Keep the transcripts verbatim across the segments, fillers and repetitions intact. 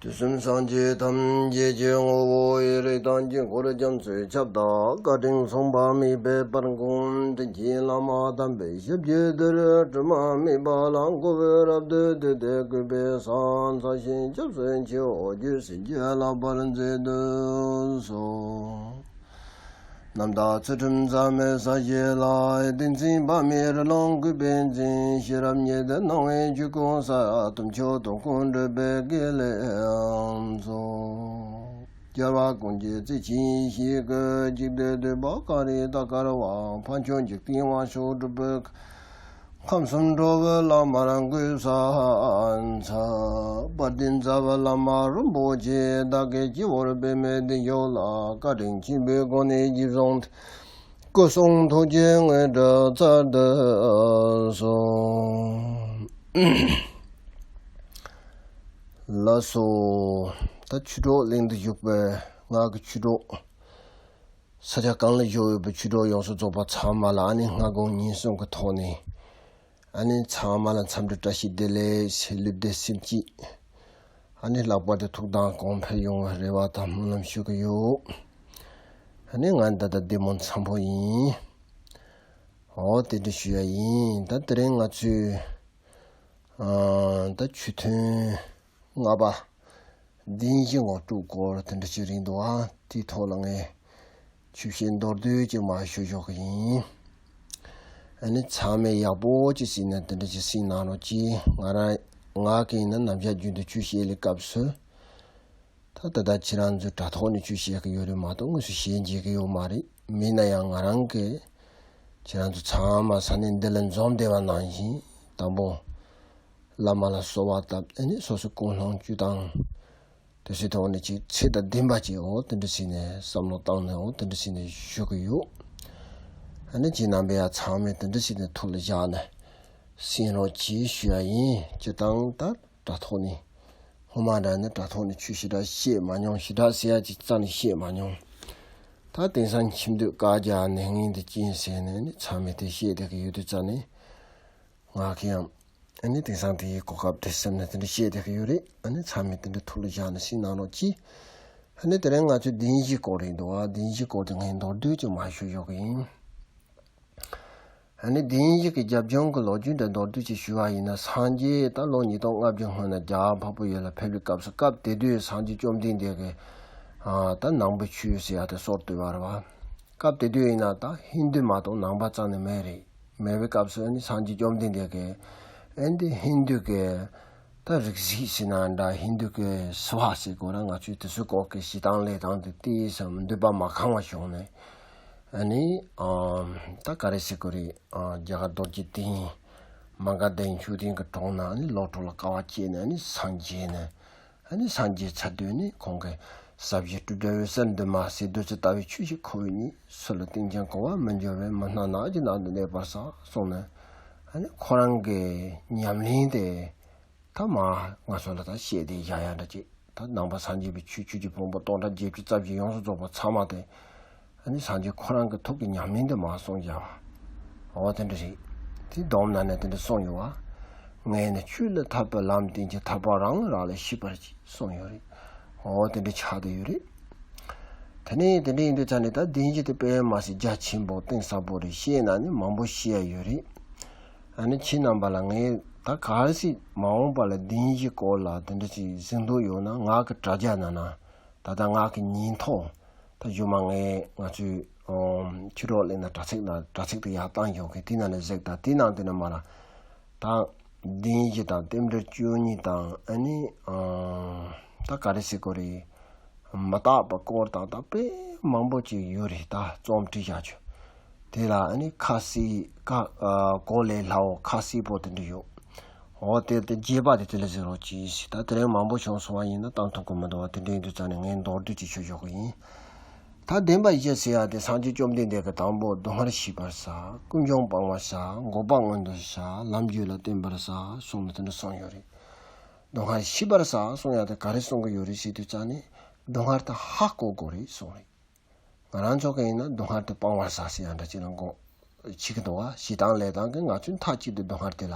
དུས་གསུམ་སངས་རྒྱས་ཐམས་ཅད་ཀྱི་ངོ་བོ་ཡི། རིགས་དང་དཀྱིལ་འཁོར་རྒྱ་མཚོའི་ཁྱབ་བདག་བཀའ་དྲིན་མཚུངས་པ་མེད་པའི་དཔལ་མགོན། དྲིན་ཅན་བླ་མ་དམ་པའི་ཞབས་ཀྱི་རྡུལ། དྲི་མ་མེད་པ་ལ་མགོ་བོས་རབ་ཏུ་བཏུད་དེ་གུས་པས་བསང་མཛད་ཞིང་སྐྱབས་སུ་མཆིའོ། རྒྱུད་བྱིན་གྱིས་བརླབ་པར་མཛད་དུ་གསོལ། རྣམ་དག་ཚུལ་ཁྲིམས་འཛད་མེད་ས་གཞི་ལ། ཏིང་འཛིན་པ་མེད་རི་ཀླུང་གུས་པས་འཛིན། ཤེས་རབ་ཉིད་དུ་སྣང་བའི་ཆོས་སྐུ་གསལ། སྟོབས་མཆོག་དོན་ཀུན་སྒྲུབ་པའི་དགེ་ལེགས་མཛོད། རྒྱལ་བ་ཀུན་གྱི་བརྩེ་ཆེན་ཡེ་ཤེས་སྐུ། འཇིག་རྟེན་འདུས་པ་གང་རིགས་དག་དཀར་བ། འཕགས་མཆོག་འཇིག་རྟེན་དབང་ཕྱུག་སྒྲུབ་པའི་ཁམས་གསུམ་འགྲོ་བའི་བླ་མར་གུས་ཕྱག་འཚལ། དཔལ་ལྡན་རྩ་བའི་བླ་མ་རིན་པོ་ཆེ། བདག་གི་སྤྱི་བོར་པདྨའི་གདན་བཞུགས་ལ། བཀའ་དྲིན་ཆེན་པོའི་སྒོ་ནས་རྗེས་བཟུང་སྟེ། སྐུ་གསུང་ཐུགས་ཀྱི་དངོས་གྲུབ་སྩལ་དུ་གསོལ། ལགས་སོ། ད་ཆོས་གྲོགས་གླིང་དུ་བཞུགས་པའི་ང་གི་ཆོས་གྲོགས། ས་ཆ་གང་ལ་བཞུགས་ཡོད་པའི་ཆོས་གྲོགས་ཡོངས་སུ་རྫོགས་པ་ཚང་མ་ལ་ཨ་ནི་སྔ་དགོང་ཉིན་གསུམ་གྱི་ཐོག་ནས། ཨ་ནི་ཚང་མ་ལ་འཚམས་འདྲི་བཀྲ་ཤིས་བདེ་ལེགས་ཞེས་ལེགས་སྐྱེས་སེམས་བསྐྱེད། ཨ་ནི་ལྷག་པར་དུ་ཐུགས་དམ་གོང་འཕེལ་ཡོང་བའི་རེ་བ་དང་སྨོན་ལམ་ཞུ་གི་ཡོད། ཨ་ནི་ང་ད་ལྟ་བདེ་མོ་འཚམས་པོ་ཡིན། འོ་དེ་འདྲ་ཞུ་ཡ་ཡིན། ད་དེ་རིང་ང་ཚོས་ཨ་ད་ཆོས་ཐུན་ལྔ་པ། བདེན་བཞི་ངོ་སྤྲོད་སྐོར་དེ་འདྲ་ཞིག་རེད་འདུག་ཨ། དེའི་ཐོག་ལ་ངས་ཆོས་བཤད་མདོར་བསྡུས་ཅིག་མར་ཞུ་ཞོག་གི་ཡིན། ཨ་ནི་ཚང་མས་ཡག་པོ་ཅིག་གཟིགས་ནས་དེ་འདྲ་ཞིག་གཟིགས་གནང་རོགས་གྱིས། ང་རང་ང་གིས་ཡིན་ན་ནམ་ཞག་རྒྱུན་དུ་ཆོས་བཤད་ལས་སྐབས་སུ། ད་ད་ལྟ་ཁྱེད་རང་ཚོའི་དྲ་ཐོག་ནས་ཆོས་བཤད་ཀྱི་ཡོད་རེད་མ་གཏོགས་དངོས་སུ་ཞལ་མཇལ་གྱི་ཡོད་མ་རེད། མིན་ན་ཡང་ང་རང་གིས་ཁྱེད་རང་ཚོ་ཚང་མ་ས་གནས་འདི་ལ་འཛོམས་བསྡད་པ་ནང་བཞིན་དང་པོ། བླ་མ་ལ་གསོལ་བ་བཏབ། ཨ་ནི་སོ་སོའི་ཀུན་སློང་བཅུ་དང་། དེ་ཚོའི་ཐོག་ནས་ཅིག་ཚད་དང་ལྡན་པ་ཅིག་འོ་དེ་འདྲ་བྱས་ནས་བསམ་བློ་བཏང་ནས་འོ་དེ་འདྲ་བྱས་ནས་བཞུགས་ཀྱི་ཡོད། ཨ་ནི་ཁྱེད་རྣམ་པས་ཡང་ཚང་མས་དེ་འདྲ་བྱས་ནས་ཐུགས་ལ་བཞག་ནས་གསན་རོགས་གྱིས་ཞུ་ཡ་ཡིན། སྤྱིར་བཏང་ད་དྲ་ཐོག་ནས་སྔོན་མ་འདྲ་ནས་དྲ་ཐོག་ནས་ཆོས་ཞེ་དྲག་བཤད་མ་མྱོང་། ཞེ་དྲག་ཟེར་ཡ་ཅིག་རྩ་ནས་བཤད་མ་མྱོང་། ད་དེང་སང་ཁྱིམ་སྡོད་བཀའ་རྒྱ་ནས་ངན་དུ་རྐྱེན་ཟེར་ནས་ནི་ཚང་མས་དེ་བཤད་བསྡད་ཀྱི་ཡོད་དུས་རྩ་ནས། ང་གིས་ཡང་ཨ་ནི་དེང་སང་དེའི་གོ་སྐབས་དེ་སེམས་ནས་དེ་འདྲ་བཤད་བསྡད་ཀྱི་ཡོད་རེད། ཨ་ནི་ཚང་མས་དེ་འདྲ་ཐུགས་ལ་བཞག་ནས་གཟིགས་གནང་རོགས་གྱིས། ཨ་ནི་དེ་རིང་ང་ཚོའི་བདེན་བཞིའི་སྐོར་རེད་འདུག་ཨ། བདེན་བཞིའི་སྐོར་དེ་ངས་མདོར་བསྡུས་ཀྱིས་མར་ཞུ་ཞོག་གི་ཡིན། ཨ་ནི་བདེན་བཞི་གི་རྒྱབ་ལྗོངས་ཀྱི་ལོ་རྒྱུས་འདི་མདོར་བསྡུས་ཅིག་ཞུ་བ་ཡིན་ན། སངས་རྒྱས་ད་ལོ་ཉིས་སྟོང་ལྔ་བརྒྱ་སྔོན་ན་རྒྱ་གར་འཕགས་པའི་ཡུལ་ལ་ཕེབས་པའི་སྐབས་སུ། སྐབས་དེ་དུས་སངས་རྒྱས་བཅོམ་ལྡན་འདས་ཀྱིས་ཨ་ད་ནང་པའི་ཆོས་ཟེར་ཡ་དེ་སྲོལ་བཏོད་པ་རེད་བ། སྐབས་དེ་དུས་ཡིན་ན་ད་ཧིན་རྡུ་མ་གཏོགས་ནང་པ་རྩ་ནས་མེད་རེད། མེད་པའི་སྐབས་སུ་ཨ་ནི་སངས་རྒྱས་བཅོམ་ལྡན་འདས་ཀྱིས་ཨ་ནི་ཧིན་རྡུ་གི་ད་རིག་གཞུང་ཟེར་ན་འདྲ། ཧིན་རྡུ་གི་སྭ་བྷཱ་ཟེར་དགོས་ར། ང་ཚོས་དེ་ཚོའི་སྐོར་གྱི་བྱེད་སྟངས་ལས་སྟངས་དེ་ཏོག་ཙམ་འདོད་པ་མ་ཁེངས་པ་བྱུང་ནས། ཨ་ནི་ཨ་ད་ག་རེ་ཟེར་དགོས་རེད། ཨ་རྒྱ་གར་རྡོ་རྗེ་གདན་མ་ག་དྷའི་མཆོད་རྟེན་གྱི་དྲུང་ན་ཨ་ནི་ལོ་དྲུག་ལ་དཀའ་བ་སྤྱད་ནས་ཨ་ནི་སངས་རྒྱས་ནས། ཨ་ནི་སངས་རྒྱས་ཚར་དུས་ནི་ཁོང་གིས་ཟབ་ཞི་སྤྲོས་བྲལ་འོད་གསལ་འདུས་མ་བྱས། བདུད་རྩི་ལྟ་བུའི་ཆོས་ཤིག་ཁོ་བོས་ཉིད། སུ་ལ་བསྟན་ཀྱང་གོ་བར་མི་འགྱུར་བས། མི་སྣང་ནགས་ཀྱི་ནང་དུ་གནས་པར་གསུངས་ནས། ཨ་ནི་ཁོ་རང་གི་ཉམས་ལེན་དེ་ད་མར་ང་ཚོ་ལ་ད་བཤད་དེ་བཞག་ཡ་འདྲ་ཅིག་ད་ནང་པ་སངས་རྒྱས་པའི་ཆོས་ཆོས་ཀྱི་ཕུང་པོ་སྟོང་ཕྲག་བརྒྱད་ཅུ་རྩ་བཞི་ཡོངས་སུ་རྫོགས་པ་ཚང་མ་དེ། ཨ་ནི་སངས་རྒྱས་ཁོ་རང་གི་ཐུགས་ཀྱི་ཉམས་ལེན་དེ་མར་གསུངས་བཞག་པ། འོ་དེ་འདྲ་རེད། དེ་སྡོམ་ནང་ནས་དེ་འདྲ་གསུངས་ཡོད་པ། ངས་ནི་ཆོས་ལ་ཐར་པའི་ལམ་བསྟན་ཅིང་། ཐར་པ་རང་ལ་རག་ལས་ཤེས་པར་བགྱི། གསུངས་ཡོད་རེད། འོ་དེ་འདྲ་ཆགས་བསྡད་ཡོད་རེད། དེ་ནས་དེ་འདྲ་ཡིན་དུས་ཙང་ནས་ད་བདེན་བཞི་དེ་དཔེ་མ་སྲིད་རྒྱ་ཆེན་པོ་གཏིང་ཟབ་པོ་རེད། བཤད་ན་ནི་མང་པོ་བཤད་ཡ་ཡོད་རེད། ཨ་ནི་ཁྱེད་རྣམ་པ་ལ་ངས་ད་གལ་སྲིད་མ་འོངས་པ་ལ་བདེན་བཞིའི་སྐོར་ལ་དེ་འདྲ་ཅིག་གཟིགས་འདོད་ཡོད་ན། ངག་གི་དྲ་རྒྱ་ནང་ན་ད་ལྟ་ངག་གི་ཉིན་ཐོ། ད་གཞུག་མ་ངས་ང་ཚོའི་ཨོ་ཆོས་གྲོགས་གླིང་ན་དྲ་ཚིགས་ན་དྲ་ཚིགས་དེ་ཡར་བཏང་ཡོད་གི། དེ་ནང་ནས་གཟིགས་དང་། དེ་ནང་དེ་ནས་མར་ད་བདེན་བཞི་དང་རྟེན་འབྲེལ་བཅུ་གཉིས་དང་། ཨ་ནི་ཨ་ད་ག་རེ་ཟེར་དགོས་རེད། མི་རྟག་པའི་སྐོར་དང་ད་དཔེ་མང་པོ་ཅིག་ཡོད་རེད། ད་རྩོམ་བྲིས་བཞག་ཆོག་དེ་ལ་ཨ་ནི་ཁ་གསལ་ཁ་ཨ་གོ་ལས་སླ་བོ་ཁ་གསལ་པོ་དེ་འདྲ་ཡོད། འོ་དེ་དེ་རྒྱས་པ་དེ་དེ་ལ་གཟིགས་རོགས་གྱིས་ཟེར། ད་དེ་རིང་མང་པོ་བྱུང་སོང་བ་ཡིན་ན་བཏང་ཐུབ་ཀྱི་མི་འདུག་བ། དེ་འདྲ་ཡིན་དུས་ཙང་ནས་ངས་མདོར་བསྡུས་ཅིག་ཞུ་ཞོག་གི་ཡིན། ད་བདེན་པ་བཞི་ཟེར་ཡ་དེ་སངས་རྒྱས་བཅོམ་ལྡན་འདས་ཀྱིས་དང་པོ་སྡུག་བསྔལ་ཤེས་པར་བྱ། ཀུན་འབྱུང་སྤང་བར་བྱ། འགོག་པ་མངོན་དུ་བྱ། ལམ་རྒྱུད་ལ་བརྟེན་པར་བྱ་གསུངས་ནས་དེ་འདྲ་གསུངས་ཡོད་རེད། སྡུག་བསྔལ་ཤེས་པར་བྱ་གསུངས་ཡ་དེ་ག་རེ་གསུང་གི་ཡོད་རེད་ཟེར་དུས་ཙང་ནས། སྡུག་བསྔལ་དེ་ཧ་གོ་དགོས་རེད་གསུངས་རེད། ང་རང་ཚོ་གི་ཡིན་ན་སྡུག་བསྔལ་དེ་སྤང་བར་བྱ་ཟེར་ཡ་འདྲ་ཅིག་ལ་གོ་བྱེད་ཀྱི་འདུག་བ། བྱེད་སྟངས་ལས་སྟངས་ཀྱིས་ང་ཚོས་མཐའ་གཅིག་ཏུ་སྡུག་བསྔལ་དེ་ལ་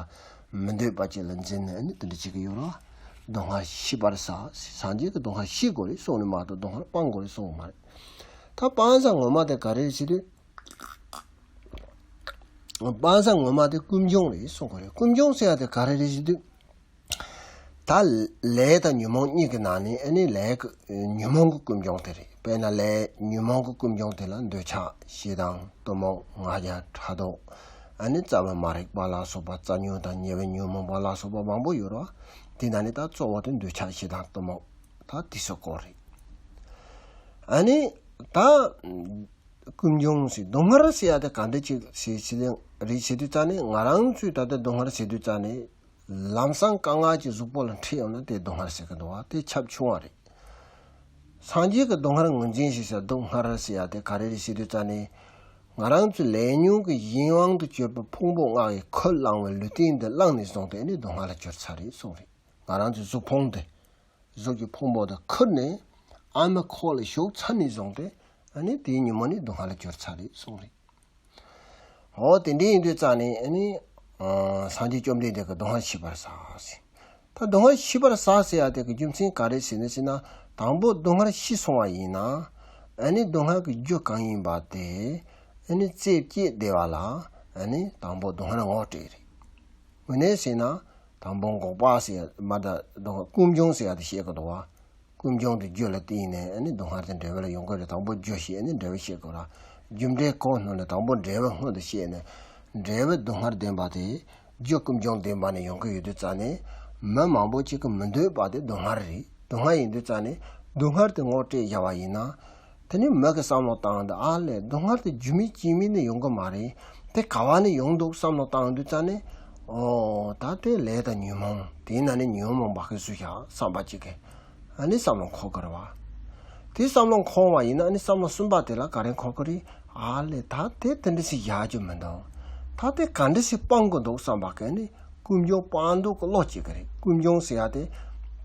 མི་འདོད་པ་ཅིག་ལ་འཛིན་ནས་ཨ་ནི་དེ་འདྲ་བྱེད་ཀྱི་ཡོད་རེད་ སྡུག་བསྔལ་ཞི་བར་ཟ། སངས་རྒྱས་ཀྱིས་སྡུག་བསྔལ་ཞི་དགོས་རེད་གསུངས་ནས་མ་གཏོགས་སྡུག་བསྔལ་སྤང་དགོས་རེད་གསུངས་པ་མ་རེད། ད་སྤང་ས་ངོ་མ་དེ་ག་རེ་རེད་ཟེར་དུས། སྤང་ས་ངོ་མ་དེ་ཀུན་འབྱུང་རེད་གསུང་གི་རེད། ཀུན་འབྱུང་ཟེར་ཡ་དེ་ག་རེ་རེད་ཟེར་དུས། ད་ལས་དང་ཉོན་མོངས་གཉིས་ཀྱི་ནང་ནས་ཨ་ནི་ལས་ཀྱི་ཉོན་མོངས་ཀྱི་ཀུན་འབྱུང་དེ་རེད། དཔེར་ན་ལས་ཉོན་མོངས་ཀྱི་ཀུན་འབྱུང་དེ་ལ་འདོད་ཆགས་ཞེ་སྡང་གཏི་མུག་ང་རྒྱལ་ཕྲག་དོག་ཨ་ནི་རྩ་བ་མ་རིག་པ་ལ་སོགས་པ་རྩ་ཉོན་དང་ཉེ་བའི་ཉོན་མོངས་པ་ལ་སོགས་པ་མང་པོ་ཡོད་རེད་བ། དེ་ནང་ནས་ད་གཙོ་བོ་དེ་འདོད་ཆགས་ཞེ་སྡང་གཏི་མུག་ད་དེ་ཚོ་སྐོར་རེད། ཨ་ནི་ད། ཀུན་འབྱུང་ཟེར་སྡུག་བསྔལ་ཟེར་ཡ་དེ་ག་འདྲ་ཅིག་ཟེར་ཟེར་རེད་ཟེར་དུས་ཙ་ནས་ང་རང་ཚོས་ད་ལྟ་སྡུག་བསྔལ་ཟེར་དུས་ཙ་ནས་ལམ་སང་དཀའ་ངལ་གྱི་གཟུགས་པོ་ལ་འཕྲད་ཡོང་ན་དེ་སྡུག་བསྔལ་ཟེར་གི་འདུག་བ། དེ་ཁྱབ་ཆུང་བ་རེད། སངས་རྒྱས་ཀྱི་སྡུག་བསྔལ་ངོས་འཛིན་ཞེས་ཟེར་སྡུག་བསྔལ་ཟེར་ཡ་དེ་ག་རེ་རེད་ཟེར་དུས་ཙ་ནས་ང་རང་ཚོའི་ལས་ཉོན་གྱི་གཞན་དབང་དུ་གྱུར་པའི་ཕུང་པོ་ལྔ་ཡི་ཁས་བླངས་པའི་ལུས་རྟེན་འདི་བླངས་ནས་བཟུང་སྟེ་ནི་སྡུག་བསྔལ་ལ་གྱུར་ཚར་རེད་གསུངས་རེད། ང་རང་ཚོའི་གཟུགས་ཕུང་དེ། གཟུགས་ཀྱི་ཕུང་པོ་དེ་ཁུར་ནས་ཨ་མའི་ཁོག་ལ་ཞུགས་ཚར་ནས་བཟུང་སྟེ་ཨ་ནི་དེའི་ཉིན་མོ་ནས་སྡུག་བསྔལ་ལ་གྱུར་ཚར་རེད་གསུངས་རེད། འོ་དེ་འདྲ་ཡིན་དུས་ཙ་ནས་ཨ་ནི་སངས་རྒྱས་བཅོམ་ལྡན་འདས་ཀྱིས་སྡུག་བསྔལ་ཞི་བར་ཟ་ཟེར། ད་སྡུག་བསྔལ་ཞི་བར་ཟ་ཟེར་ཡ་དེ་གི་རྒྱུ་མཚན་ག་རེ་ཟེར་ན་ཟེར་ན། དང་པོ་སྡུག་བསྔལ་ཞི་སོང་བ་ཡིན་ན་ཨ་ནི་སྡུག་བསྔལ་གྱི་རྒྱུ་གང་ཡིན་པ་དེ་ཨ་ནི་རྩད་བཅད་བདེ་བ་ལ་ཨ་ནི་དང་པོ་སྡུག་བསྔལ་ངོ་སྤྲད་རེད། དངོས་གནས་ཟེར་ན། དང་པོ་འགོག་པ་ཟེར་མ་ད་སྡུག་ཀུན་འབྱུང་ཟེར་ཡ་དེ་བཤད་ཀྱི་འདུག་བ། ཀུན་འབྱུང་དེ་རྒྱུ་ལ་བརྟེན་ནས་ཨ་ནི་སྡུག་བསྔལ་དེ་འབྲས་བུ་ལ་ཡོང་གི་རེད། དང་པོ་རྒྱུ་ཞེས་ཨ་ནི་འབྲས་བུ་བཤད་དགོས་ར། རྒྱུ་འབྲས་ཀུན་སྣོད་ལ་དང་པོ་འབྲས་བུ་སྔོན་དུ་བཤད་ནས། འབྲས་བུ་སྡུག་བསྔལ་ལྡན་པ་དེ་རྒྱུ་ཀུན་འབྱུང་ལྡན་པ་ནས་ཡོང་གི་ཡོད་དུས་ཙ་ནས། མི་མང་པོ་ཅིག་གིས་མི་འདོད་པ་དེ་སྡུག་བསྔལ་རེད། སྡུག་བསྔལ་ཡིན་དུས་ཙ་ནས་སྡུག་བསྔལ་དེ་ངོ་སྤྲད་བཞག་པ་ཡིན་ན། དེ་ནི་མི་གི་བསམ་བློ་བཏང་དུས་ཨ་ལས་སྡུག་བསྔལ་དེ་རྒྱུ་མེད་རྐྱེན་མེད་ནས་ཡོང་གི་མ་རེད། དེ་ག་བ་ནས་ཡོང་འདུག་བསམ་བློ་བཏང་དུས་ཙ་ནས། ཨོ་ད་དེ་ལས་དང་ཉོན་མོངས་དེའི་ནང་ནས་ཉོན་མོངས་པ་གི་བཟོས་བཞག་བསམ་པ་གཅིག་གིས་ཨ་ནི་བསམ་བློ་འཁོར་གི་རེད་བ། དེ་བསམ་བློ་འཁོར་བ་ཡིན་ན་ཨ་ནི་བསམ་བློ་གསུམ་པ་དེ་ལ་ག་རེ་འཁོར་གི་རེད། ཨ་ལས་ད་དེ་དེ་འདྲ་ཞིག་བཞག་རྒྱུ་མི་འདུག་ད་དེ་ག་འདྲ་ཞིག་སྤང་དགོས་འདུག་བསམ་པ་གི་ཨ་ནི། ཀུན་འབྱུང་སྤང་སྡུག་གི་བློ་སྐྱེ་གི་རེད། ཀུན་འབྱུང་ཟེར་ཡ་དེ།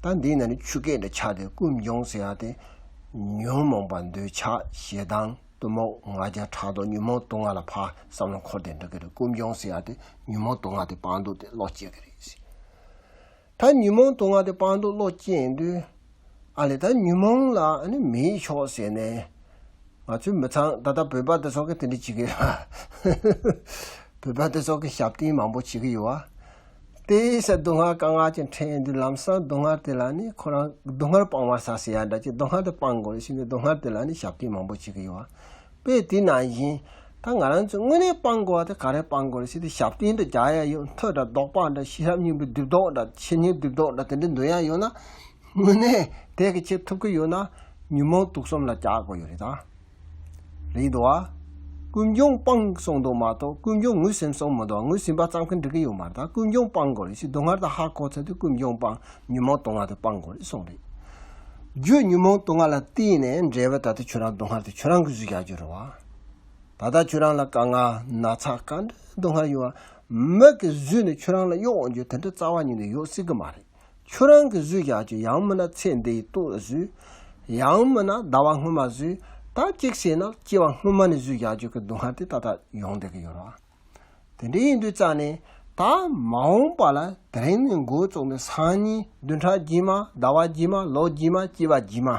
ད་འདིའི་ནང་ནས་ཆུ་སྐད་འདྲ་ཆགས་ཏེ་ཀུན་འབྱུང་ཟེར་ཡ་དེ། ཉོན་མོངས་པ་འདོད་ཆགས་ཞེ་སྡང་གཏི་མུག་ང་རྒྱལ་ཕྲག་དོག་ཉོན་མོངས་དུག་ལྔ་ལ་ཕར་བསམ་བློ་འཁོར་ཏེ་འགྲོ་གི་རེད། ཀུན་འབྱུང་ཟེར་ཡ་དེ་ཉོན་མོངས་དུག་ལྔ་དེ་སྤང་སྡུག་དེ་བློ་སྐྱེ་གི་རེད། ད་ཉོན་མོངས་དུག་ལྔ་དེ་སྤང་སྡུག་བློ་སྐྱེ་ཡིན་དུས། ཨ་ལས་ད་ཉོན་མོངས་ལ་ཨ་ནི་མེད་ཆོག་ཟེར་ནས། ང་ཚོའི་མི་ཚང་ད་ལྟ་བོད་པ་དེ་ཚོ་གི་དེ་འདྲ་བྱེད་ཀྱི་ཡོད། བོད་པ་དེ་ཚོ་གི་ཞབས་བརྟན་མང་པོ་བྱེད་ཀྱི་ཡོད་བ། དེ་ས་སྡུག་བསྔལ་དཀའ་ངལ་ཅིག་འཕྲད་ཡོང་དུས་ལམ་སང་སྡུག་བསྔལ་དེ་ལ་ནི་ཁོ་རང་སྡུག་བསྔལ་སྤང་བར་ཟ་ཟེར་ཡ་འདྲ་ཅིག་སྡུག་བསྔལ་དེ་སྤང་དགོས་རེད་ཟེར་ནས་སྡུག་བསྔལ་དེ་ལ་ནི་ཞབས་བརྟན་མང་པོ་བྱེད་ཀྱི་ཡོད་བ། དཔེ་དེ་ནང་བཞིན། ད་ང་རང་ཚོས་དངོས་གནས་སྤང་དགོས་པ་དེ་ག་རེ་སྤང་དགོས་རེད་ཟེར་དུས་ཞབས་བརྟན་དུ་རྒྱག་ཡ་ཡོད། མཐུ་འདྲ་བཟློག་པ་འདྲ་ཤེས་རབ་སྙིང་པོའི་སྒྲིབ་བཟློག་འདྲ་འཆད་ཉན་སྒྲིབ་བཟློག་འདྲ་དེ་འདྲ་འདོན་ཡ་ཡོད་ན། དངོས་གནས་དེ་གི་ཆེད་ཐུབ་ཀྱི་ཡོད་ན། ཉོན་མོངས་དུག་གསུམ་ལ་རྒྱག་དགོས་ཡོད་རེད་ད། རེད་འདུག་ཨ། ཀུན་འབྱུང་སྤང་གསུངས་འདུག་མ་གཏོགས་ཀུན་འབྱུང་ངོས་ཟིན་གསུངས་མི་འདུག་ངོས་ཟིན་པ་ཙམ་གྱིས་འགྲིག་གི་ཡོད་མ་རེད་ད། ཀུན་འབྱུང་སྤང་དགོས་རེད་ཟེར་སྡུག་བསྔལ་དེ་ཧ་གོ་ཚར་དུས་ཀུན་འབྱུང་སྤང་ཉོན་མོངས་དུག་ལྔ་དེ་སྤང་དགོས་རེད་གསུངས་རེད། རྒྱུ་ཉོན་མོངས་དུག་ལྔ་ལ་བརྟེན་ནས་འབྲས་བུ་ད་ལྟ་ཁྱོད་རང་སྡུག་བསྔལ་དེ་ཁྱོད་རང་གིས་བཟོས་རྒྱག་རྒྱུ་རེད་བ། ད་ལྟ་ཁྱོད་རང་ལ་དཀའ་ངལ་ན་ཚ་ག་འདྲ་སྡུག་བསྔལ་ཡོད་བ། མི་གིས་བཟོས་ནས་ཁྱོད་རང་ལ་གཡོག་འོང་རྒྱུ་དེ་འདྲ་རྩ་བ་ཉིད་ནས་ཡོད་སྲིད་གི་མ་རེད། ཁྱོད་རང་གིས་བཟོས་བཞག་རྒྱུ་ཡང་མིན་ན་ཚེ་འདིའི་ལྟོ་བཟོས། ཡང་མིན་ན་ཟླ་བ་སྔོན་མ་བཟོས། ད་གཅིག་བྱས་ན་སྐྱེ་བ་སྔོན་མ་ནས་བཟོས་བཞག་རྒྱུ་གི་སྡུག་བསྔལ་དེ་ད་ལྟ་ཡོང་བསྡད་ཀྱི་ཡོད་རེད་བ། དེ་འདྲ་ཡིན་དུས་ཙང་ནས་ད་མ་འོངས་པ་ལ་དེ་རིང་ནས་འགོ་བཙུགས་ནས་སང་ཉིན་བདུན་ཕྲག་རྗེས་མ་ཟླ་བ་རྗེས་མ་ལོ་རྗེས་མ་སྐྱེ་བ་རྗེས་མ།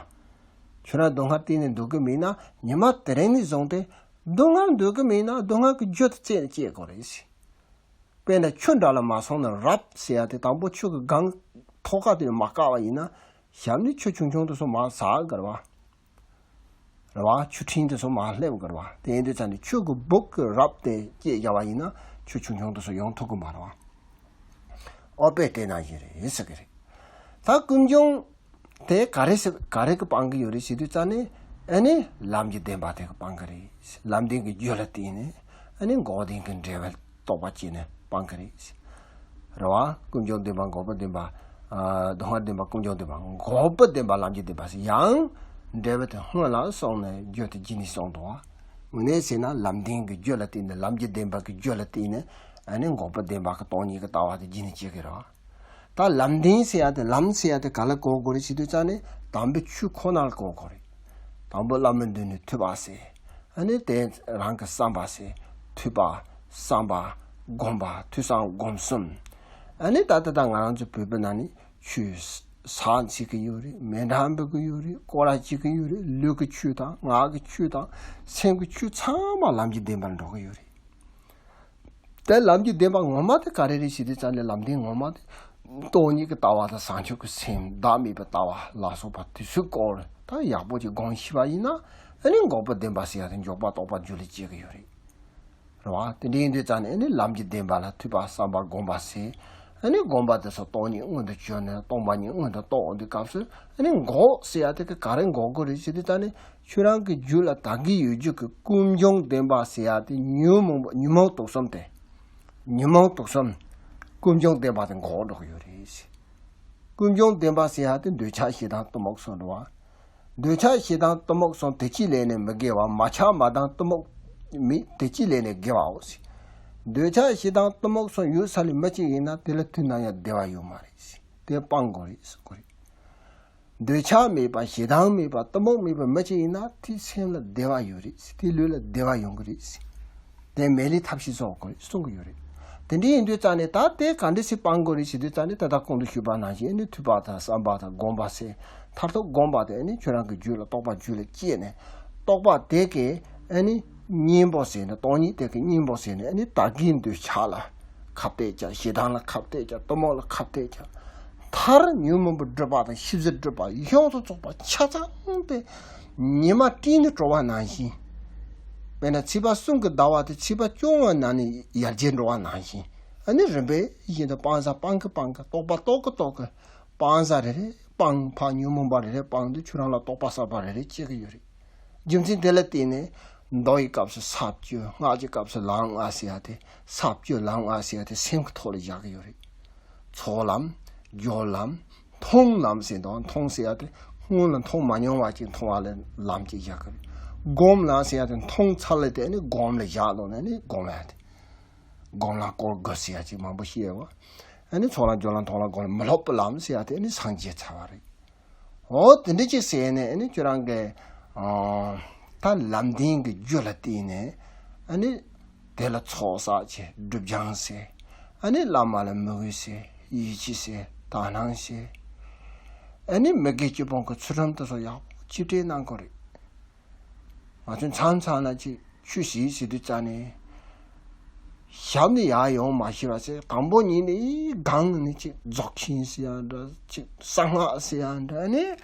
ཁྱོད་རང་སྡུག་བསྔལ་གཏན་ནས་འདུག་གི་མེད་ན་ཉི་མ་དེ་རིང་ནས་བཟུང་སྟེ་སྡུག་བསྔལ་འདུག་གི་མེད་ན་སྡུག་བསྔལ་གྱི་རྒྱུ་དེ་རྩད་ནས་བཅད་དགོས་རེད། དཔེར་ན་ཆུ་འདྲ་ལ་མ་སོང་ན་རབ་ཟེར་ཡ་དེ་དང་པོ་ཆུ་གི་སྒང་ཐོག་ཁ་དེ་ནས་མ་བཀག་པ་ཡིན་ན་ཞབས་ནས་ཆུ་ཆུང་ཆུང་དེ་ཚོ་མར་ཟག་གི་རེད་བ། རེད་བ། ཆུ་ཕྲན་དེ་ཚོ་མར་སླེབས་གི་རེད་བ། དེ་ཡིན་དུས་ཙང་ནས་ཆུ་གི་སྦུག་གི་རབ་དེ་བཅད་བཞག་པ་ཡིན་ན་ཆུ་ཆུང་ཆུང་དེ་ཚོ་ཡོང་ཐུབ་གི་མ་རེད་བ། ཨོ་དཔེ་དེ་ནང་བཞིན་རེད་ཟེར་གི་རེད། ད་ཀུན་འབྱུང་དེ་ག་རེ་ཟེར་ག་རེ་གི་སྤང་གི་ཡོད་རེད་ཟེར་དུས་ཙང་ནས་ཨ་ནི་ལམ་གྱི་བདེན་པ་དེ་གི་སྤང་གི་རེད། ལམ་བདེན་གྱི་རྒྱུ་ལ་བརྟེན་ནས་ཨ་ནི་འགོག་བདེན་གྱི་འབྲས་བུ་རྟོགས་པ་སྐྱེས་ནས་སྤང་གི་རེད། རེད་བ། ཀུན་འབྱུང་བདེན་པ་འགོག་པ་བདེན་པ། ཨ་སྡུག་བསྔལ་བདེན་པ་ཀུན་འབྱུང་བདེན་པ་འགོག་པ་བདེན་པ་ལམ་གྱི་བདེན་པ་ཟེར་ཡང་འབྲས་བུ་དེ་སྔོན་ལ་སོང་ནས་རྒྱུ་དེ་རྗེས་ནས་སོང་འདུག་བ། དངོས་གནས་ཟེར་ན་ལམ་བདེན་གྱི་རྒྱུ་ལ་བརྟེན་ནས་ལམ་གྱི་བདེན་པ་གི་རྒྱུ་ལ་བརྟེན་ནས་ཨ་ནི་འགོག་པ་བདེན་པ་གི་སྟོང་ཉིད་ཀྱི་ལྟ་བ་དེ་རྗེས་ནས་སྐྱེ་གི་རེད་བ། ད་ལམ་བདེན་ཟེར་ཡ་དེ་ལམ་ཟེར་ཡ་དེ་ག་ལ་གོ་དགོས་རེད་ཟེར་དུས་ཙང་ནས་དམ་པའི་ཆོས་ཁོ་ན་ལ་གོ་དགོས་རེད། དང་པོ་བླ་མའི་མདུན་ནས་ཐོས་པ་ཟེར། ཨ་ནི་དེ་རང་གི་བསམ་པ་ཟེར། ཐོས་པ། བསམ་པ། སྒོམ་པ། ཐོས་བསམ་སྒོམ་གསུམ། ཨ་ནི་ད་ལྟ་ད་ང་རང་ཚོ་བོད་པའི་ནང་ནས་ཆོས་ ཟས་འཚོལ་གྱི་ཡོད་རེད། མེ་འདྲ་འབུད་ཀྱི་ཡོད་རེད། སྐོར་ར་བྱེད་ཀྱི་ཡོད་རེད། ལུས་ཀྱི་ཆོས་དང་ངག་གི་ཆོས་དང་སེམས་ཀྱི་ཆོས་ཚང་མ་ལམ་གྱི་བདེན་པར་འགྲོ་གི་ཡོད་རེད། དེ་ལམ་གྱི་བདེན་པ་ངོ་མ་དེ་ག་རེ་རེད་ཟེར་དུས་ཙམ་ནས་ལམ་བདེན་ངོ་མ་དེ་སྟོང་ཉིད་ཀྱི་ལྟ་བ་དང་བྱང་ཆུབ་ཀྱི་སེམས་བདག་མེད་པའི་ལྟ་བ་ལ་སོགས་པ་དེ་ཚོའི་སྐོར་ད་ཡག་པོ་ཅིག་སྒོམ་ཤེས་པ་ཡིན་ན་ཨ་ནི་འགོག་པའི་བདེན་པ་ཟེར་ཡ་དེ་འཇོག་པ་རྟོགས་པ་རྒྱུད་ལ་སྐྱེ་གི་ཡོད་རེད། རེད་བ། དེ་འདྲ་ཡིན་དུས་ཙམ་ནས་ཨ་ནི་ལམ་གྱི་བདེན་པ་ལ་ཐོས་པ་བསམ་པ་སྒོམ་པ་ཟེར། ཨ་ནི་སྒོམ་པ་དེ་ཚོ་སྟོང་ཉིད་སྔོན་དུ་བྱོན་ནས་སྟོང་པ་ཉིད་སྔོན་དུ་རྟོགས་འོང་དུས་སྐབས་སུ་ཨ་ནི་འགོག་ཟེར་ཡ་དེ་ག་ག་རེ་འགོག་དགོས་རེད་ཟེར་དུས་ཙམ་ནས་ཁྱོད་རང་གི་རྒྱུད་ལ་ད་གི་ཡོད་རྒྱུ་གི་ཀུན་འབྱུང་བདེན་པ་ཟེར་ཡ་དེ་ཉོན་མོངས་པ་ཉོན་མོངས་དུག་གསུམ་དེ། ཉོན་མོངས་དུག་གསུམ་ཀུན་འབྱུང་བདེན་པ་དེ་འགོག་འགྲོ་གི་ཡོད་རེད་ཟེར། ཀུན་འབྱུང་བདེན་པ་ཟེར་ཡ་དེ་འདོད་ཆགས་ཞེ་སྡང་གཏི་མུག་གསུམ་རེད་བ། འདོད་ཆགས་ཞེ་སྡང་གཏི་མུག་གསུམ་དེ་གཅིག་ལས་ནས་མི་དགེ་བ། མ་ཆགས་མ་སྡང་གཏི་མུག་མེད་དེ་གཅིག་ལས་ནས་དགེ་བའོ་ཟེར། འདོད་ཆགས་ཞེ་སྡང་གཏི་མུག་གསུམ་ཡོད་ས་ལས་མི་གཅིག་ཡིན་ན་དེ་ལ་དུས་ནམ་ཡང་བདེ་བ་ཡོད་མ་རེད་ཟེར། དེ་སྤང་དགོས་རེད་ཟེར་དགོས་རེད། འདོད་ཆགས་མེད་པ་ཞེ་སྡང་མེད་པ་གཏི་མུག་མེད་པ་མི་གཅིག་ཡིན་ན་དེ་སེམས་ལ་བདེ་བ་ཡོད་རེད་ཟེར། དེ་ལུས་ལ་བདེ་བ་ཡོང་གི་རེད་ཟེར། དེ་མེད་ལས་ཐབས་ཤེས་བཟོ་དགོས་རེད་གསུང་གི་ཡོད་རེད། དེ་འདྲ་ཡིན་དུས་ཙང་ནས་ད་དེ་ག་འདྲ་སེ་སྤང་དགོས་རེད་ཟེར་དུས་ཙང་ནས་ད་ལྟ་གོང་དུ་ཞུས་པ་ནང་བཞིན་ཨ་ནི་ཐོས་པ་དང་བསམ་པ་དང་སྒོམ་པ་ཟེར་མཐར་ཐུག་སྒོམ་པ་དེ་ཨ་ནི་ཁྱོད་རང་གི་རྒྱུད་ལ་རྟོགས་པ་རྒྱུད་ལ་སྐྱེས་ནས་རྟོགས་པ་དེ་གས་ཨ་ནི་གཉེན་པོ་ཟེར་ནས་སྟོང་ཉིད་དེ་གི་གཉེན་པོ་ཟེར་ནས་ཨ་ནི་ད་གིན་འདོད་ཆགས་ལ་ཁ་གཏད་བཅག་ཞེ་སྡང་ལ་ཁ་གཏད་བཅག་གཏི་མུག་ལ་ཁ་གཏད་བཅག་མཐར་ཉོན་མོངས་པའི་སྒྲིབ་པ་དང་ཤེས་བྱའི་སྒྲིབ་པ་ཡོངས་སུ་རྫོགས་པ་ཆ་ཚང་སྟེ། ཉི་མ་སྤྲིན་དུ་བྲོ་བ་ནང་བཞིན། དཔེར་ན་ཚེས་པ་གསུམ་གྱི་ཟླ་བ་དེ་ཚེས་པ་བཅོ་ལྔ་ནང་ནས་ཡར་རྒྱས་འགྲོ་བ་ནང་བཞིན། ཨ་ནི་རིམ་པས་བཞིན་དུ་སྤང་བྱ་སྤང་གི་སྤང་གི་རྟོགས་པ་རྟོགས་གི་རྟོགས་གི་སྤང་བྱ་རེ་རེ་སྤང་ཕར་ཉོན་མོངས་པ་རེ་རེ་སྤང་དུས་ཁྱོད་རང་ལ་རྟོགས་པ་གསར་པ་རེ་རེ་སྐྱེ་གི་ཡོད་རེད། རྒྱུ་མཚན་དེ་ལ་བརྟེན་ནས་མདོ་ཡི་སྐབས་སུ་ས་བཅུ་སྔགས་ཀྱི་སྐབས་སུ་ལམ་ལྔ་ཟེར་ཡ་དེ་ས་བཅུ་ལམ་ལྔ་ཟེར་ཡ་དེ་སེམས་ཀྱི་ཐོག་ལ་བཞག་གི་ཡོད་རེད། ཚོགས་ལམ། སྦྱོར་ལམ། མཐོང་ལམ་ཟེར་དང་མཐོང་ཟེར་ཡ་དེ་སྔོན་ལ་མཐོང་མ་མྱོང་བ་ཅིག་མཐོང་བ་ལ་ལམ་གཅིག་བཞག་གི་རེད། སྒོམ་ལམ་ཟེར་ཡ་དེ་མཐོང་ཚར་ལ་དེ་ནི་སྒོམ་ལ་བཞག་ལོ་ནས་ནི་སྒོམ་ཡ་དེ། སྒོམ་ལམ་སྐོར་དགུ་ཟེར་ཡ་ཅིག་མང་པོ་ཤེས་ཡོད་བ། ཨ་ནི་ཚོགས་ལམ་སྦྱོར་ལམ་མཐོང་ལམ་སྒོམ་ལམ་མི་སློབ་པའི་ལམ་ཟེར་ཡ་དེ་ནི་སངས་རྒྱས་ཚར་བ་རེད། འོ་དེ་འདྲ་ཅིག་ཟེར་ནས་ཨ་ནི་ཁྱོད་རང་གི་ད་ལམ་བདེན་གྱི་རྒྱུ་ལ་བརྟེན་ནས་ཨ་ནི་དེ་ལ་ཚོགས་བསགས་བྱས་སྒྲིབ་སྦྱང་ཟེར། ཨ་ནི་བླ་མ་ལ་མོས་གུས་ཟེར། ཡིད་ཆེས་ཟེར། དག་སྣང་ཟེར། ཨ་ནི་མི་དགེ་བཅུ་སྤོང་གི་ཚུལ་ཁྲིམས་དེ་ཚོ་ཡག་པོ་ཅིག་སྤྲད་གནང་དགོས་རེད། ང་ཚོས་མཚམས་མཚམས་ལ་ཅིག་ཆོས་ཞིག་ཟེར་དུས་ཙ་ནས། ཞབས་ནས་ཡར་ཡོང་མ་ཤེས་པ་ཟེར་དང་པོ་ཉིད་ནས་སྒང་ནས་ཅིག་རྫོགས་ཆེན་ཟེར་ཡ་འདྲ་ཅིག་གསང་སྔགས་ཟེར་ཡ་འདྲ་ནས།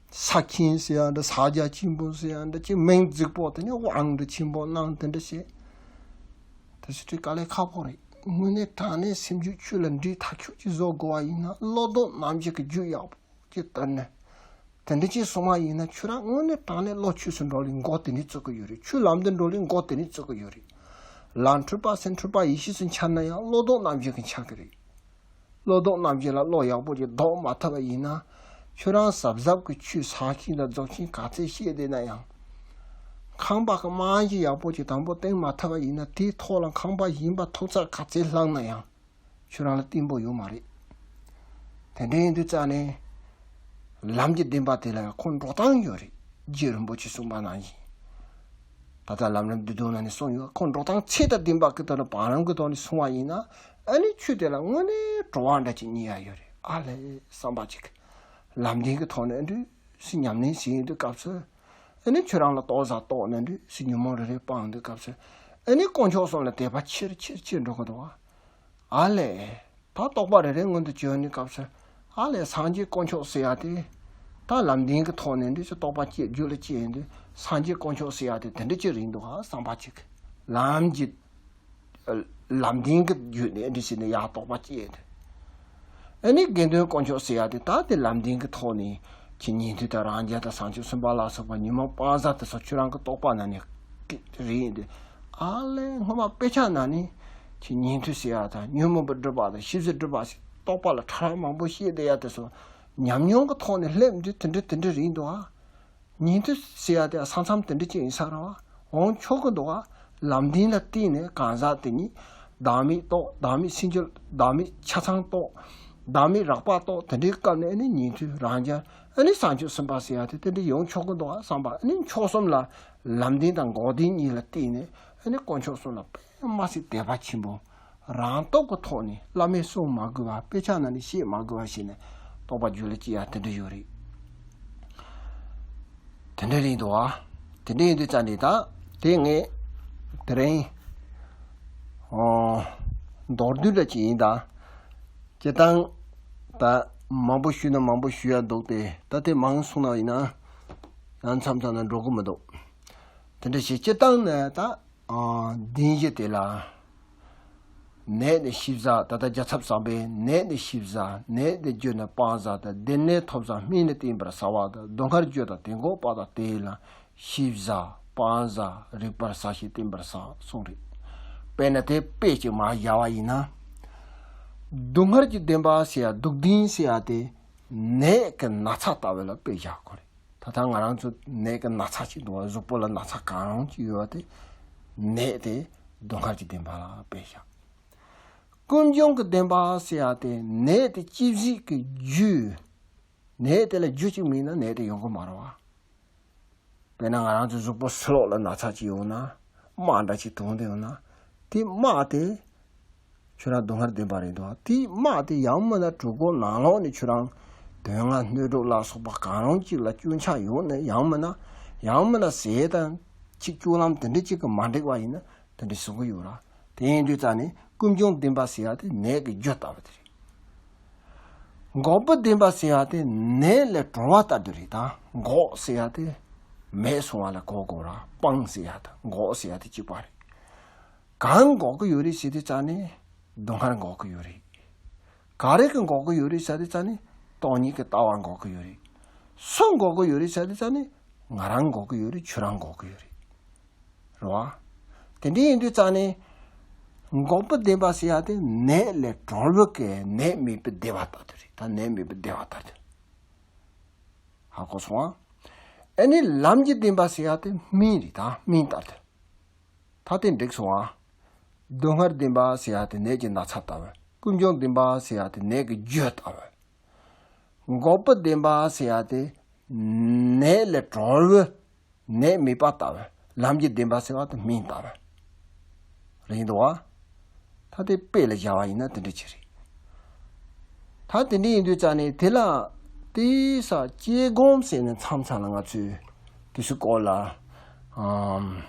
ས་ཁྱིམ་ཟེར་ཡ་འདྲ་ས་རྒྱ་ཆེན་པོ་ཟེར་ཡ་འདྲ་ཅིག་མིང་རྫིག་པོ་དེ་ནས་དབང་འདྲ་ཆེན་པོ་གནང་དེ་འདྲ་བྱས། དེ་ཚོ་དེ་དཀའ་ལས་ཁག་པོ་རེད། དངོས་གནས་དྲང་གནས་སེམས་རྒྱུད་ཆོས་ལ་འདྲིས་ཐག་ཆོད་ཅིག་བཟོ་དགོས་པ་ཡིན་ན་བློ་ལྡོག་རྣམ་འབྱེད་ཀྱི་རྒྱུད་ཡག་པོ་ཅིག་བསྟར་ནས། དེ་འདྲ་ཅིག་སོང་བ་ཡིན་ན་ཁྱོད་རང་དངོས་གནས་དྲང་གནས་བློ་ཆོས་སུ་འགྲོ་ལེ་མགོ་དེ་ནས་བཙུགས་ཀྱི་ཡོད་རེད། ཆོས་ལམ་དུ་འགྲོ་ལེ་མགོ་དེ་ནས་བཙུགས་ཀྱི་ཡོད་རེད། ལམ་འཁྲུལ་པ་སེམས་འཁྲུལ་པ་ཡེ་ཤེས་སུ་འཆར་ན་ཡང་བློ་ལྡོག་རྣམ་འབྱེད་ཀྱིས་འཆར་གྱི་རེད། བློ་ལྡོག་རྣམ་འབྱེད་ལ་བློ་ཡག་པོ་ཅིག་ལྡོག་མ་ཐུབ་པ་ཡིན་ན། ཁྱོད་རང་གཟབ་གཟབ་ཀྱི་ཆོས་ས་ཁྱིམ་དང་རྫོགས་ཆེན་ག་ཚད་བཤད་བསྡད་ན་ཡང་། ཁང་པ་གི་རྨང་གཞི་ཡག་པོ་ཅིག་དང་པོ་བཏིང་མ་ཐུབ་པ་ཡིན་ན་དེའི་ཐོག་ལ་ཁང་པ་གཞན་པ་ཐོག་ཚད་ག་ཚད་བསླངས་ན་ཡང་། ཁྱོད་རང་ལ་བརྟན་པོ་ཡོད་མ་རེད། དེ་འདྲ་ཡིན་དུས་ཙ་ནས། ལམ་གྱི་བདེན་པ་དེ་ལ་ཁོ་འགྲོ་སྟངས་ཡོད་རེད། རྗེ་རིན་པོ་ཆེས་གསུངས་པ་ནང་བཞིན། ད་ལྟ་ལམ་རིམ་བདུན་སྟོང་ནང་ནས་གསུངས་ཡོད། ཁོ་འགྲོ་སྟངས་ཚད་དང་ལྡན་པ་གི་ཐོག་ནས་བང་རིམ་གི་ཐོག་ནས་སོང་བ་ཡིན་ན། ཨ་ནི་ཆོས་དེ་ལ་དངོས་གནས་བྲོ་བ་འདྲ་ཅིག་རྙེད་ཡ་ཡོད་རེད། ཨ་ལས་བསམ་པ་ཅིག་ལམ་བདེན་གི་ཐོག་ནས་ཨ་འདྲ་སེ་ཉམས་ལེན་བྱེད་ཡོང་དུས་སྐབས་སུ། ཨ་ནི་ཁྱོད་རང་ལ་ལྟོ་བཟའ་ལྟོགས་ནས་འདྲ་སེ་ཉོན་མོངས་རེ་རེ་སྤངས་དུས་སྐབས་སུ། ཨ་ནི་དཀོན་མཆོག་གསུམ་ལ་དད་པ་ཆེར་ཆེར་ཆེར་འགྲོ་གི་འདུག་བ། ཨ་ལས། ད་རྟོགས་པ་རེ་རེ་སྔོན་དུ་བྱོན་ནས་སྐབས་སུ། ཨ་ལས་སངས་རྒྱས་དཀོན་མཆོག་ཟེར་ཡ་དེ། ད་ལམ་བདེན་གྱི་ཐོག་ནས་འདྲ་ཅིག་རྟོགས་པ་སྐྱེས་རྒྱུད་ལ་སྐྱེས་ཡོང་དུས་སངས་རྒྱས་དཀོན་མཆོག་ཟེར་ཡ་དེ་དེ་འདྲ་ཅིག་རེད་འདུག་ག་བསམ་པ་ཅིག་ལམ་གྱི། ལམ་བདེན་གྱི་རྒྱུད་ནས་འདྲ་ཟེར་ནས་ཡར་རྟོགས་པ་སྐྱེས་ཡོང་དུས། ཨ་ནི་དགེ་འདུན་དཀོན་མཆོག་ཟེར་ཡ་དེ་ད་དེ་ལམ་བདེན་གྱི་ཐོག་ནས་ཁྱེད་ཉན་ཐོས་དང་རང་རྒྱལ་དང་བྱང་ཆུབ་སེམས་དཔའ་ལ་སོགས་པ་ཉོན་མོངས་སྤང་བྱ་དེ་ཚོ་ཁྱོད་རང་གི་རྟོགས་པ་ནང་ནས་རེད་ཡིན་དུས། ཨ་ལས་སྔོན་མ་དཔེ་ཆ་ནང་ནས་ཁྱེད་ཉན་ཐོས་ཟེར་ཡ་དང་ཉོན་མོངས་པའི་སྒྲིབ་པ་དང་ཤེས་བྱའི་སྒྲིབ་པ་ཞིག་རྟོགས་པ་ལ་ཕྲ་རགས་མང་པོ་བཤད་བསྡད་ཡ་དེ་ཚོ་ཉམས་མྱོང་གི་ཐོག་ནས་སླེབས་དུས་དེ་འདྲ་དེ་འདྲ་རེད་འདུག་ཨ། ཉན་ཐོས་ཟེར་ཡ་དེ་ས་མཚམས་དེ་འདྲ་ཅིག་ཡིན་ས་རེད་བ། འོང་ཆོག་གི་འདུག་བ། ལམ་བདེན་ལ་བརྟེན་ནས་གང་ཟག་དེ་ཉིད་བདག་མེད་རྟོགས། བདག་མེད་སེམས་རྒྱུད་བདག་མེད་ཆ་ཚང་རྟོགས། བདག་མེད་རགས་པ་རྟོགས། དེ་འདྲའི་སྐབས་ནས་ཨ་ནི་ཉན་ཐོས་རང་རྒྱལ་ཨ་ནི་བྱང་ཆུབ་སེམས་དཔའ་ཟེར་ཡ་དེ་དེ་འདྲ་ཡོང་ཆོག་གི་འདུག་བ་བསམ་པ། ཨ་ནི་མཆོག་གསུམ་ལ་ལམ་བདེན་དང་འགོག་བདེན་གཉིས་ལ་བརྟེན་ནས་ཨ་ནི་དཀོན་མཆོག་གསུམ་ལ་དཔེ་མ་སྲིད་དད་པ་ཆེན་པོ། རང་སྟོབས་ཀྱི་ཐོག་ནས་བླ་མས་གསུང་མ་དགོས་པ། དཔེ་ཆ་ནང་ནས་བཤད་མ་དགོས་པ་ཞིག་ནས་ རྟོགས་པ་རྒྱུད་ལ་སྐྱེ་ཡ་དེ་འདྲ་ཡོད་རེད། དེ་འདྲ་རེད་འདུག་ཨ། དེ་འདྲ་ཡིན་དུས་ཙང་ནས་ད་དེ་ངས་དེ་རིང་ཨོ་མདོར་བསྡུས་འདྲ་ཅིག་ཡིན་ད། སྤྱིར་བཏང་ད་མང་པོ་ཞུས་ན་མང་པོ་ཞུ་ཡ་འདུག་སྟེ། ད་དེ་མང་སོང་ན་ཡིན་ན་ཡང་མཚམས་མཚམས་ན་འགྲོ་གི་མི་འདུག་དེ་འདྲ་ཞིག་སྤྱིར་བཏང་ནས་ད་ཨ་བདེན་བཞི་དེ་ལ། ནད་ནི་ཤི་བཟའ། ད་ལྟ་རྒྱལ་ཚབ་བཟང་པོས་ནད་ནི་ཤི་བཟའ། ནད་དེ་བརྗོད་ནས་སྤང་བཟའ་དང་། བདེ་གནས་ཐོབ་བཟའ་སྨན་ནི་བསྟེན་པར་བྱ་བ་དང་། སྡུག་བསྔལ་བརྗོད་དང་དེ་འགོག་པ་དང་། དེ་ཡི་ལམ་ཤི་བཟའ་སྤང་བཟའ་རིག་པར་བྱ་ཞེས་བསྟན་པར་བྱ་གསུངས་རེད། དཔེར་ན་དེ་དཔེ་གཅིག་མར་བཞག་པ་ཡིན་ན། སྡུག་བསྔལ་གྱི་བདེན་པ་ཟེར་ཡ་སྡུག་བདེན་ཟེར་ཡ་དེ་ནད་ཀྱི་ན་ཚ་ལྟ་བུ་ལ་དཔེ་བཞག་དགོས་རེད། ད་ལྟ་ང་རང་ཚོ་ནད་ཀྱི་ན་ཚ་ཅིག་འདུག་བ། གཟུགས་པོ་ལ་ན་ཚ་གང་རུང་ཅིག་ཡོད་པ་དེ་ནད་དེ་སྡུག་བསྔལ་གྱི་བདེན་པ་ལ་དཔེ་བཞག་ཀུན་འབྱུང་གི་བདེན་པ་ཟེར་ཡ་དེ་ནད་དེ་སྐྱེད་བྱེད་ཀྱི་རྒྱུ། ནད་དེ་ལ་རྒྱུ་གཅིག་མེད་ན་ནད་དེ་ཡོང་གི་མ་རེད་བ། དཔེར་ན་ང་རང་ཚོའི་གཟུགས་པོ་ཕྱི་ལོགས་ལ་ན་ཚ་ཅིག་ཡོང་ན། རྨ་འདྲ་ཅིག་གཏོང་དུ་ཡོང་ན། དེ་རྨ་དེ་ཁྱོད་རང་སྡུག་བསྔལ་བདེན་པ་རེད་འདུག་དེ་རྨ་དེ་ཡང་མིན་ན་གྲོད་ཁོག་ནང་ལོགས་ནས་ཁྱོད་རང་དོན་ལྔ་སྣོད་དྲུག་ལ་སོགས་པ་གང་རུང་ཅིག་ལ་སྐྱོན་ཆགས་ཡོང་ནས། ཡང་མིན་ན་ཡང་མིན་ན་ཟས་དང་ཅིག་སྐྱོན་ལམ་དེ་འདྲ་ཅིག་གི་མ་འགྲིག་པ་ཡིན་ན། དེ་འདྲ་བཟོ་གི་ཡོད་ར། དེ་ཡིན་དུས་ཙང་ནས་ཀུན་འབྱུང་བདེན་པ་ཟེར་ཡ་དེ་ནད་ཀྱི་རྒྱུ་ལྟ་བུ་དེ་རེད། འགོག་པ་བདེན་པ་ཟེར་ཡ་དེ་ནད་ལས་གྲོལ་བ་ལྟ་བུ་རེད། ད་འགོག་ཟེར་ཡ་དེ་མེད་སོང་བ་ལ་འགོག་དགོས་ར། སྤང་ཟེར་ཡ་དང་འགོག་ཟེར་ཡ་དེ་གཅིག་པ་རེད། གང་འགོག་གི་ཡོད་རེད་ཟེར་དུས་ཙང་ནས་སྡུག་བསྔལ་འགོག་གི་ཡོད་རེད། ག་རེ་གི་འགོག་གི་ཡོད་རེད་ཟེར་དུས་ཙང་ནས་སྟོང་ཉིད་ཀྱི་ལྟ་བ་འགོག་གི་ཡོད་རེད། སུ་འགོག་གི་ཡོད་རེད་ཟེར་དུས་ཙང་ནས་ང་རང་འགོག་གི་ཡོད་རེད། ཁྱོད་རང་འགོག་གི་ཡོད་རེད། རེད་བ། དེ་འདྲ་ཡིན་དུས་ཙང་ནས་འགོག་པ་བདེན་པ་ཟེར་ཡ་དེ་ནད་ལས་གྲོལ་བའི་གི་ནད་མེད་པའི་བདེ་བ་ལྟ་བུ་རེད། ད་ནད་མེད་པའི་བདེ་བ་ལྟ་བུ། ཧ་གོ་སོང་ཨ། ཨ་ནི་ལམ་གྱི་བདེན་པ་ཟེར་ཡ་དེ་སྨན་རེད། ད་སྨན་ལྟ་བུ། ད་དེ་འགྲིག་སོང་ཨ། སྡུག་བསྔལ་བདེན་པ་ཟེར་ཡ་དེ་ནད་ཀྱི་ན་ཚ་ལྟ་བུ། ཀུན་འབྱུང་བདེན་པ་ཟེར་ཡ་དེ་ནད་ཀྱི་རྒྱུ་ལྟ་བུ། འགོག་པ་བདེན་པ་ཟེར་ཡ་དེ་ནད་ལས་གྲོལ་བའི་ནད་མེད་པ་ལྟ་བུ། ལམ་གྱི་བདེན་པ་ཟེར་བ་དེ་སྨན་ལྟ་བུ་རེད་འདུག་བ། ད་དེ་དཔེ་ལ་བཞག་པ་ཡིན་ན་དེ་འདྲ་ཅིག་རེད། ད་དེ་འདྲ་ཡིན་དུས་ཙང་ནས་དེ་ལ་དེ་ས་དཔྱད་སྒོམ་ཟེར་ནས་མཚམས་མཚམས་ལ་ང་ཚོས་དེ་ཚོའི་སྐོར་ལ་ཨམ་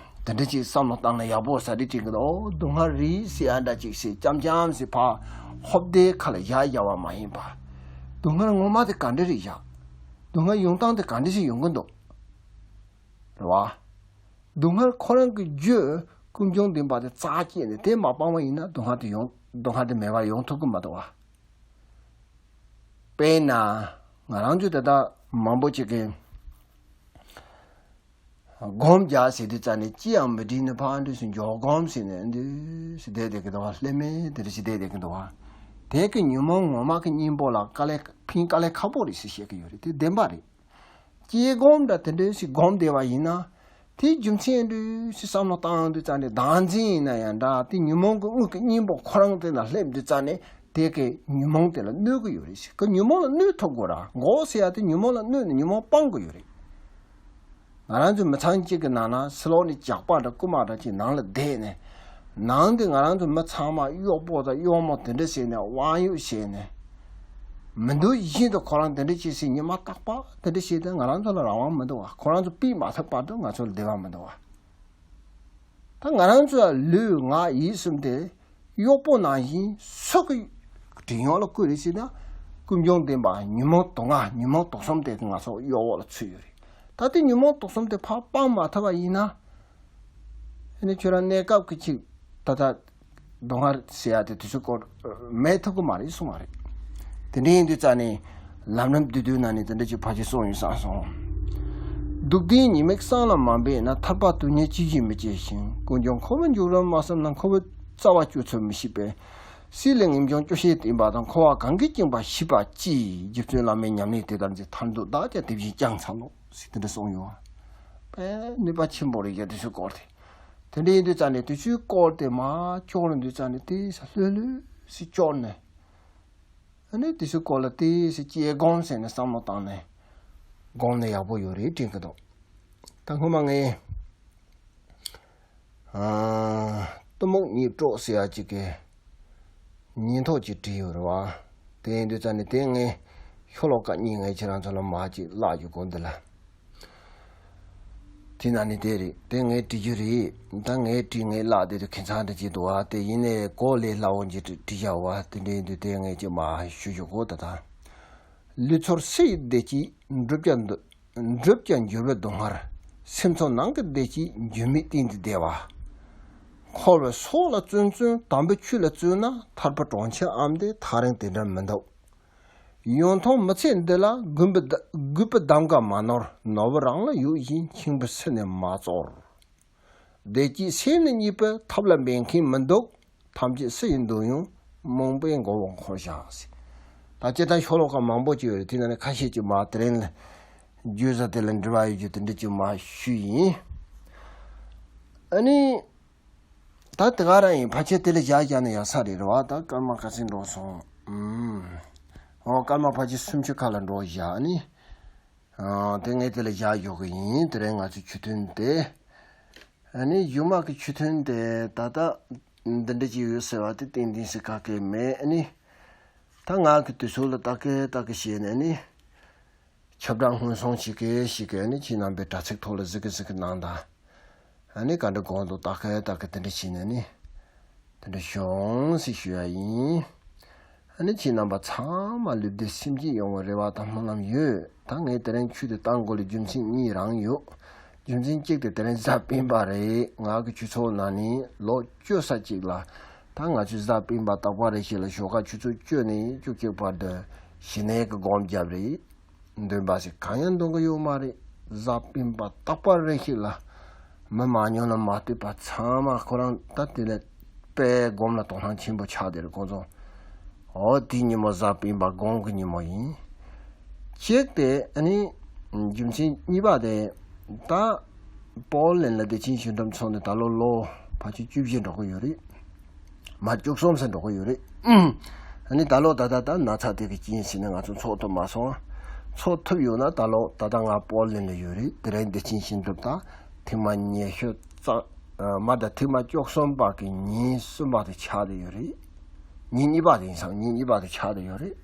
དེ་འདྲ་ཅིག་བསམ་བློ་བཏང་ན་ཡག་པོ་ས་རེད་དྲན་གི་འདུག་ཨོ་སྡུག་བསྔལ་རེད་ཟེར་ཡ་འདྲ་ཅིག་ཟེར་འཇམ་འཇམ་ཟེར་ཕར་ཧོབ་སྟེ་ཁ་ལ་བཞག་བཞག་པ་མ་ཡིན་པ། སྡུག་བསྔལ་ངོ་མ་དེ་ག་འདྲ་རེད་བཞག་སྡུག་བསྔལ་ཡོང་སྟངས་དེ་ག་འདྲ་ཞིག་ཡོང་གི་འདུག་རེད་བ། སྡུག་བསྔལ་ཁོ་རང་གི་རྒྱུ་ཀུན་འབྱུང་བདེན་པ་དེ་རྩ་བཅད་ནས་དེ་མ་སྤངས་པ་ཡིན་ན་སྡུག་བསྔལ་དེ་ཡོང་སྡུག་བསྔལ་དེ་མེད་པར་ཡོང་ཐུབ་ཀྱི་མ་འདུག་བ། དཔེར་ན་ང་རང་ཚོ་ད་ལྟ་མང་པོ་ཅིག་གིས་སྒོམ་རྒྱག་ཟེར་དུས་ཙང་ནས་ཅི་ཡང་མི་དྲན་ནས་ཕར་འདུག་སེ་འཇོག་སྒོམ་ཟེར་ནས་འདུག་སེ་བསྡད་བསྡད་ཀྱི་འདུག་བ། ལྷད་མེད་དེ་འདྲ་ཞིག་བསྡད་བསྡད་ཀྱི་འདུག་བ། དེ་གི་ཉོན་མོངས་ངོ་མ་གི་གཉེན་པོ་ལ་དཀའ་ལས་ཕན་དཀའ་ལས་ཁག་པོ་རེད་ཟེར་བཤད་ཀྱི་ཡོད་རེད། དེ་བདེན་པ་རེད། དཔྱད་སྒོམ་འདྲ་དེ་འདྲ་ཞིག་སྒོམ་བསྡད་པ་ཡིན་ན། དེའི་རྒྱུ་མཚན་འདྲ་ཞིག་བསམ་བློ་བཏང་དུས་ཙང་ནས་བདག་འཛིན་ཡིན་ན་ཡང་འདྲ། དེ་ཉོན་མོངས་ཀྱི་དངོས་ཀྱི་གཉེན་པོ་ཁོ་རང་དེ་ན་སླེབས་དུས་ཙང་ནས་དེ་གའི་ཉོན་མོངས་དེ་ལ་གནོད་ཀྱི་ཡོད་རེད་ཟེར། ཁོ་ཉོན་མོངས་ལ་གནོད་ཐུབ་དགོས་ར། འགོག་ཟེར་ཡ་དེ་ཉོན་མོངས་ལ་གནོད་ནས་ཉོན་མོངས་སྤང་དགོས་ཡོད་རེད། ང་རང་ཚོའི་མི་ཚང་གཅིག་གི་ནང་ན་ཕྱི་ལོགས་ནས་ཇག་པ་འདྲ་རྐུན་མ་འདྲ་ཅིག་ནང་ལ་བསྡད་ནས། ནང་དུ་ང་རང་ཚོ་མི་ཚང་མ་གཡོག་པོ་དང་གཡོག་མོ་དེ་འདྲ་བྱས་ནས་དབང་ཡོད་བྱས་ནས། མི་འདུག་བཞིན་དུ་ཁོ་རང་དེ་འདྲ་བྱས་ཟིན་ཉི་མ་རྟག་པར་དེ་འདྲ་བྱས་ཏེ་ང་རང་ཚོ་ལ་རང་དབང་མི་འདུག་བ། ཁོ་རང་ཚོ་ཕུད་མ་ཐུབ་བར་དུ་ང་ཚོ་ལ་བདེ་བ་མི་འདུག་བ། ད་ང་རང་ཚོ་ལ་ལུས་ངག་ཡིད་གསུམ་དེ་གཡོག་པོ་ནང་བཞིན་སུ་གི་བྲན་གཡོག་ལ་བཀོལ་རེད་ཟེར་ན། ཀུན་འབྱུང་བདེན་པ་ཉོན་མོངས་དུག་ལྔ་ཉོན་མོངས་དུག་གསུམ་དེ་ང་ཚོ་གཡོག་འོག་ལ་ཚུད་ཡོད་རེད། ད་དེ་ཉོན་མོངས་དུག་གསུམ་དེ་ཕར་སྤང་མ་ཐུབ་པ་ཡིན་ན། ཨ་ནི་ཁྱོད་རང་གནས་སྐབས་ཀྱི་ཅིག་ད་ལྟ་སྡུག་བསྔལ་ཟེར་ཡ་དེ་དུས་ཚོད་སྐོར་མེད་ཐུབ་ཀྱི་མ་རེད་གསུངས་པ་རེད། དེ་འདྲ་ཡིན་དུས་ཙང་ནས་ལམ་རིམ་བསྡུས་བསྡུས་ནང་ནས་དེ་འདྲ་ཅིག་ཕལ་ཆེར་གསུངས་ཡོད་བསམ་སོང་། སྡུག་བདེན་ཉེས་དམིགས་བསམ་ལ་མ་འབད་ན། ཐར་པ་དོན་གཉེར་ཅི་ཞིག་མི་བྱེད་ཞིང་། ཀུན་ཀྱང་འཁོར་བའི་འཇུག་རབ་མ་བསམ་ན། འཁོར་བའི་རྩ་བ་གཅོད་ཚུལ་མི་ཤེས་པས། སྲིད་ལས་ངེས་འབྱུང་སྐྱོ་ཤས་བསྟན་པ་དང་། འཁོར་བ་གང་གིས་བཅིངས་པ་ཤེས་པ་ཅི། རྗེ་བཙུན་བླ་མའི་ཉམས་ལེན་དེ་ལྟར་མཛད། ཐར་འདོད་བདག་ཀྱང་དེ་བཞིན་བསྐྱང་འཚལ་ལོ། ཟེར་དེ་འདྲ་གསུངས་ཡོད། དཔེ་ནུས་པ་ཆེན་པོ་རེད་ཡ་དེ་ཚོའི་སྐོར་དེ། དེ་འདྲ་ཡིན་དུས་ཙང་ནས་དེ་ཚོའི་སྐོར་དེ་མར་ཅོག་རེ་འདུག་ཙང་ནས་དེ་ས་ལྷོད་ལྷོད་སེ་ཅོག་ནས། ཨ་ནི་དེ་ཚོའི་སྐོར་ལ་དེ་སེ་དཔྱད་སྒོམ་ཟེར་ནས་བསམ་བློ་བཏང་ནས་སྒོམ་ན་ཡག་པོ་ཡོད་རེད་དྲན་གྱི་འདུག་ད་སྔོན་མ་ངས་ཨ་གཏི་མུག་གཉིད་དཀྲོགས་ཟེར་ཡ་ཅིག་གི་ཉིན་ཐོ་ཅིག་བྲིས་ཡོད་རེད་བ། དེ་ཡིན་དུས་ཙང་ནས་དེ་ངས་ ཤོ་ལོ་ཀ་གཉིས་ངས་ཁྱེད་རང་ཚོ་ལ་མར་ཅིག་བཀླག་རྒྱུ་དགོངས་འདི་ལ། དེ་ན་ནི་དེ་རེད། དེ་ངས་བྲིས་རྒྱུ་རེད། ད་ངས་བྲིས་ངས་བཀླགས་དེ་དུ་ཁྱེད་ཚང་དུ་ཅིག་འདུག་བ། དེ་ཡིན་ནའི་གོ་ལས་སླ་བོ་ཅིག་བྲིས་བཞག་བ། དེ་འདྲའི་འདུག་དེ་ངས་ཅིག་མར་ཞུ་ཞུ་གོ། ད་ད་ལུས་ཚོར་སྲིད་བདེ་སྐྱིད་འགྲུབ་ཀྱང་འདུག་འགྲུབ་ཀྱང་འགྱུར་བའི་སྡུག་བསྔལ། སེམས་ཚོར་ནང་གི་བདེ་སྐྱིད་འགྱུར་མེད་གཏན་དུ་བདེ་བ། འཁོར་བའི་སྲོག་ལ་བཙུན་བཙུན་དམ་པའི་ཆོས་ལ་བཙུན་ན་ཐར་པ་གྲོང་ཁྱེར་ཨ་མདོའི་ཐག་རིང་དེ་འདྲ་མི་འདུག་ཡོང་ཐོང་མི་ཚེ་འདི་ལ་རྒུད་པའི་གདམ་ག་མ་ནོར། ནོར་བུ་རང་ལ་ཡོད་བཞིན་ཁྱིམ་པའི་སེམས་ནས་མ་ཚོར། བདེ་སྐྱིད་སེམས་ནས་རྙེད་པའི་ཐབས་ལ་འབད་མཁན་མི་འདུག་ཐམས་ཅད་སུ་ཡིས་འདོད་ཡོང་རྨོངས་པའི་མགོ་བོ་འཁོར་བཞག་ཟེར། ད་སྤྱིར་བཏང་ཤོ་ལོ་ཀ་མང་པོ་ཅིག་ཡོད་རེད། དེ་ནང་ནས་ཁ་ཤས་ཅིག་མར་དེ་རིང་ལ་བརྗོད་ས་དེ་ལ་འབྲེལ་བ་ཡོད་རྒྱུ་དེ་འདྲ་ཅིག་མར་ཞུས་ཡིན། ཨ་ནི། ད་དེ་ག་རང་ཡིན། ཕལ་ཆེར་དེ་ལ་བཞག་བཞག་ན་ཡག་ས་རེད། རེད་བ། ད་སྐར་མ་ག་ཚོད་འགྲོ་སོང་། ཨུམ། འོ་སྐར་མ་ཕལ་ཆེར་སུམ་ཅུ་ཁ་ལ་འགྲོ་བཞག་ནི། ཨ། དེ་ངས་དེ་ལ་བཞག་ཡོད་གི་ཡིན། དེ་རིང་ང་ཚོའི་ཆོས་ཐུན་དེ། ཨ་ནི་གཞུག་མ་གི་ཆོས་ཐུན་དེ་ད་ལྟ་འདི་འདྲ་ཅིག་ཡོད་ཟེར་བ་དེ་ཏན་ཏན་ཟེར་ག་གེ་མེད། ཨ་ནི་ད་ང་གི་དུས་ཚོད་ལ་ལྟ་གི་ལྟ་གི་བྱས་ནས་ནི། ཁྱབ་བསྒྲགས་སྔོན་སོང་བྱེད་ཀྱི་ཞིག་གི་ནི་ཁྱེད་རྣམ་པའི་དྲ་ཚིགས་ཐོག་ལ་གཟིགས་ཀྱི་གཟིགས་ཀྱི་གནང་དང་། ཨ་ནི་ག་འདྲ་དགོངས་འདུག་ལྟ་གི་ལྟ་གི་དེ་འདྲ་བྱས་ནས་ནི། དེ་འདྲ་བྱུང་ཟེར་ཞུ་ཡ་ཡིན། ཨ་ནི་ཁྱེད་རྣམ་པ་ཚང་མ་ལུས་བདེ་སེམས་སྐྱིད་ཡོང་བའི་རེ་བ་དང་སྨོན་ལམ་ཡོད། ད་ངས་དེ་རིང་ཆོས་དེ་བཏང་དགོས་ལ་རྒྱུ་མཚན་གཉིས་རང་ཡོད། རྒྱུ་མཚན་གཅིག་དེ་དེ་རིང་གཟའ་སྤེན་པ་རེད། ང་གི་ཆོས་ཚོགས་ནང་ནས་ལོ་བཅུ་ཙམ་ཅིག་ལ། ད་ང་ཚོས་གཟའ་སྤེན་པ་རྟག་པར་རེ་ཞིག་ལ་ཞོགས་ཀ་ཆུ་ཚོད་བཅུ་ནས་བཅུ་གཅིག་བར་དུ་ཞི་གནས་ཀྱི་སྒོམ་རྒྱབ་རེད། འདོན་པ་ཞིག་གང་ཡང་འདོན་གི་ཡོད་མ་རེད། གཟའ་སྤེན་པ་རྟག་པར་རེ་ཞིག་ལ། མི་མང་ཉུང་ལ་མ་ལྟོས་པར་ཚང་མ་ཁོ་རང་ད་དེ་ལས་དཔེ་སྒོམ་ལ་དོ་སྣང་ཆེན་པོ་ཆགས་བསྡད་རེད་ཁོང་ཚོ། འོ་དེ་ཉིན་མོ་གཟའ་སྤེན་པ་སྒོམ་གི་ཉིན་མོ་ཡིན། གཅིག་དེ་ཨ་ནི་རྒྱུ་མཚན་གཉིས་པ་དེ། ད་པོ་ལན་ལ་བདེ་ཆེན་གཞུང་གྲྭ་ཚོགས་ནས་ད་ལོ་ལོ་ཕལ་ཆེར་བཅུ་བཞི་འགྲོ་གི་ཡོད་རེད། མ་བཅུ་གསུམ་ཙམ་འགྲོ་གི་ཡོད་རེད། ཨ་ནི་ད་ལོ་ད་ལྟ་ད་ན་ཚ་དེ་གི་རྐྱེན་བྱས་ནས་ང་ཚོ་ཚོགས་ཐུབ་མ་སོང་། ཚོགས་ཐུབ་ཡོད་ན་ད་ལོ་ད་ལྟ་ང་པོ་ལན་ལ་ཡོད་རེད། དེ་རིང་བདེ་ཆེན་གཞུང་གྲྭ་ད་ཐེངས་མ་ཉི་ཤུ་རྩ་མ་ད་ཐེངས་མ་བཅུ་གསུམ་པ་གི་ཉིན་གསུམ་པ་དེ་ཆགས་བསྡད་ཡོད་རེད། ཉིན་གཉིས་པ་དེ་ཡིན་སང་ཉིན་གཉིས་པ་དེ་ཆགས་བསྡད་ཡོད་རེད།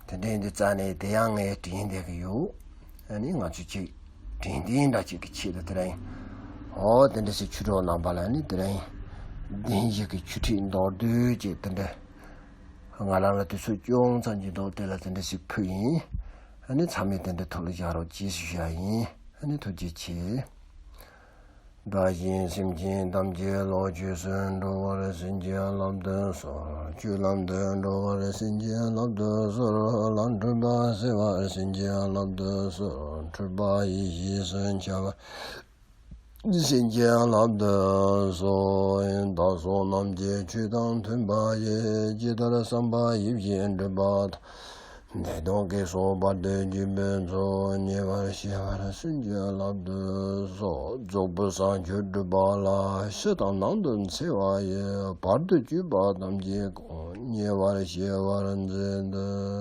དེ་འདྲའི་འདི་རྩ་ནས་དེ་ཡང་ངས་དྲན་བསྡད་ཀྱི་ཡོད། ཨ་ནི་ང་ཚོས་ཅིག་དྲན་རྟེན་འདྲ་ཅིག་གི་ཆེད་དུ་དེ་རིང་། འོ་དེ་འདྲ་ཞིག་ཆོས་གྲོགས་རྣམ་པ་ལ་ནི་དེ་རིང་བདེན་བཞི་གི་ཆོས་ཁྲིད་མདོར་བསྡུས་ཅིག་དེ་འདྲ། ང་རང་ལ་དུས་ཚོད་ཅུང་ཙམ་གྱི་འདུག་དེ་ལ་དེ་འདྲ་ཞིག་ཕུལ་ཡིན། ཨ་ནི་ཚང་མས་དེ་འདྲ་ཐུགས་ལ་བཞག་རོགས་གྱིས་ཞུ་ཡ་ཡིན། ཨ་ནི་ཐུགས་རྗེ་ཆེ། བདག་གཞན་སེམས་ཅན་ཐམས་ཅད་བློ་ཆོས་སུ་འགྲོ་བར་བྱིན་གྱིས་བརླབ་ཏུ་གསོལ། ཆོས་ལམ་དུ་འགྲོ་བར་བྱིན་གྱིས་བརླབ་ཏུ་གསོལ། ལམ་འཁྲུལ་པ་སེལ་བར་བྱིན་གྱིས་བརླབ་ཏུ་གསོལ། འཁྲུལ་པ་ཡེ་ཤེས་སུ་འཆར་བར་བྱིན་གྱིས་བརླབ་ཏུ་གསོལ། བདག་སོགས་རྣམས་ཀྱི་ཆོས་དང་མཐུན་པ་ཡི། ཇི་ལྟར་བསམ་པ་ཡིད་བཞིན་འགྲུབ་པ་དང་། བདེ་སྟོང་གི་སོགས་བར་དུ་གཅིག་པུའི་ཚོགས། ཉེ་བར་ཞི་བར་བྱིན་གྱིས་བརླབ་ཏུ་གསོལ། རྫོགས་པའི་བསམ་སྦྱོར་འགྲུབ་པ་ལ། ཕྱི་དང་ནང་དུ་འཚེ་བ་ཡི། བར་དུ་གཅོད་པ་ཐམས་ཅད་ཀུན། ཉེ་བར་ཞི་བར་མཛད་དུ་